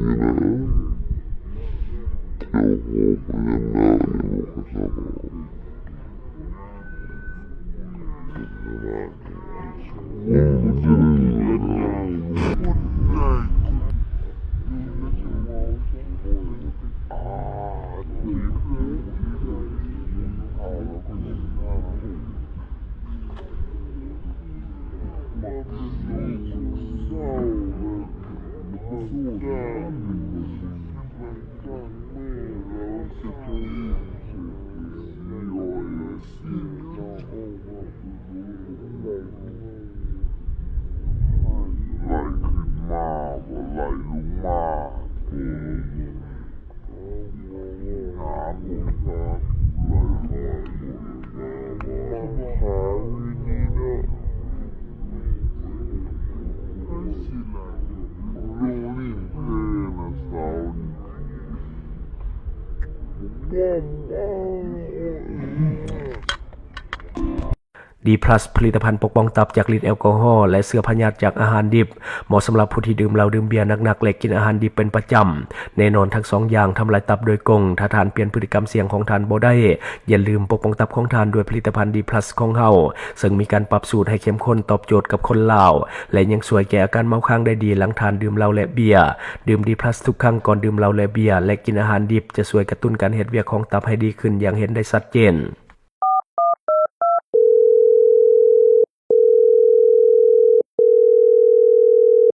ໄຫຼຂຶ້ນມາ ບໍ່ໄຫຼລົງມາ ເອີ ນ້ຳລົງມາ ໄຫຼລົງມາ ຫາວິທີເນາະ ຄືຊິໄຫຼລົງລິ້ນເພິ່ນນະ ສາວນີ້ D plus ຜະລິດຕະພັນປົກປ້ອງຕັບຈາກລິດແອລກໍຮໍ ແລະ ເຊື້ອພະຍາດຈາກອາຫານດິບ, ເໝາະສຳລັບຜູ້ທີ່ດື່ມເຫຼົ້າດື່ມເບຍໜັກໆ ແລະ ກິນອາຫານດິບເປັນປະຈຳ. ແນ່ນອນ, ທັງສອງຢ່າງທຳລາຍຕັບໂດຍກົງ. ຖ້າທ່ານປ່ຽນພຶດຕິກຳສ່ຽງຂອງທ່ານບໍ່ໄດ້, ຢ່າລືມປົກປ້ອງຕັບຂອງທ່ານດ້ວຍຜະລິດຕະພັນ D plus ຂອງເຮົາ, ເຊິ່ງມີການປັບສູດໃຫ້ເຂັ້ມຂຸ້ນຕອບໂຈດກັບຄົນລາວ ແລະ ຍັງຊ່ວຍແກ້ອາການເມົາຄ້າງໄດ້ດີຫຼັງທ່ານດື່ມເຫຼົ້າ ແລະ ເບຍ. ດື່ມ D plus ທຸກຄັ້ງກ່ອນດື່ມເຫຼົ້າ ແລະ ເບຍ ແລະ ກິນອາຫານດິບ ຈະຊ່ວຍກະຕຸ້ນການເຮັດວຽກຂອງຕັບໃຫ້ດີຂຶ້ນຢ່າງເຫັນໄດ້ຊັດເຈນ.